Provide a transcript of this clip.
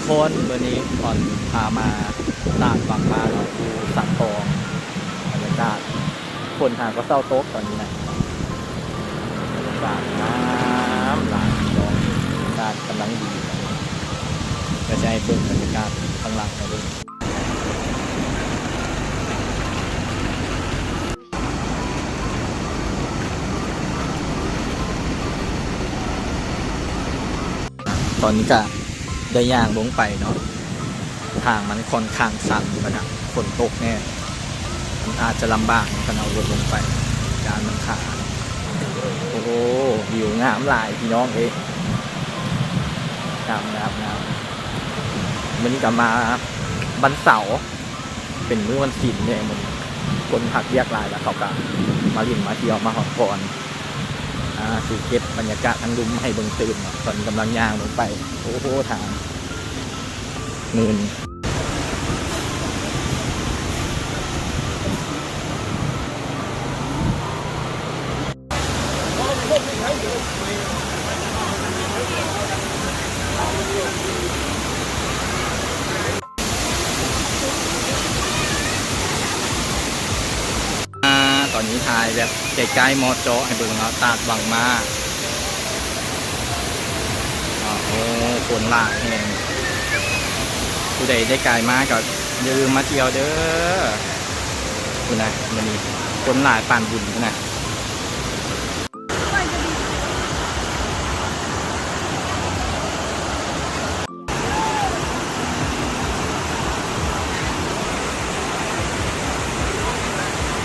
ຄົນ ມື້ນີ້ອອນພາມາຕາດວັງມາເນາະ ຢູ່ສັງທອງ ບັນຍາກາດ ຝົນຫາກໍເຊົາຕົກຕອນນີ້ນະ ບັນຍາກາດງາມຫຼາຍພີ່ນ້ອງ ບັນຍາກາດກຳລັງດີ ດຽວຈະໃຫ້ເບິ່ງບັນຍາກາດຂ້າງຫຼັງໃຫ້ເບິ່ງ. ຕອນນີ້ກະໄດ້ຍ່າງລົງໄປເນາະ ທາງມັນຂ້ອນຂ້າງຊັນ ແລ້ວກະຝົນຕົກແນ່ ມັນອາດຈະລຳບາກເນາະ ຄັນເອົາລົດລົງໄປ ຢ້ານມັນຂາດ. ໂອ້ໂຫ ວິວງາມຫຼາຍພີ່ນ້ອງເອີຍ ງາມ ງາມ ງາມ. ມື້ນີ້ກະມາວັນເສົາ ເປັນມື້ວັນສິນເດ້ ມື້ນີ້ຄົນພັກວຽກຫຼາຍ ແລ້ວເຂົາກະມາຫຼິ້ນມາທ່ຽວ ມາພັກຜ່ອນ ອ່າ ຊິເກັບບັນຍາກາດທາງລຸ່ມໃຫ້ເບິ່ງຕື່ມເນາະ. ຕອນນີ້ກຳລັງຍ່າງລົງໄປ ໂອ້ໂຫ ທາງມື່ນ. ອ່າ ຕອນນີ້ຖ່າຍແບບໃກ້ໆ ເໝາະເຈາະໃຫ້ເບິ່ງເນາະ ຕາດວັງມາ. ໂອ້ ຄົນຫຼາຍແຮງ ຜູ້ໃດໄດ້ກາຍມາກໍຢ່າລືມມາທ່ຽວເດີ້ ພຸ້ນນະ ມື້ນີ້ຄົນຫຼາຍປານບຸນພຸ້ນນະ.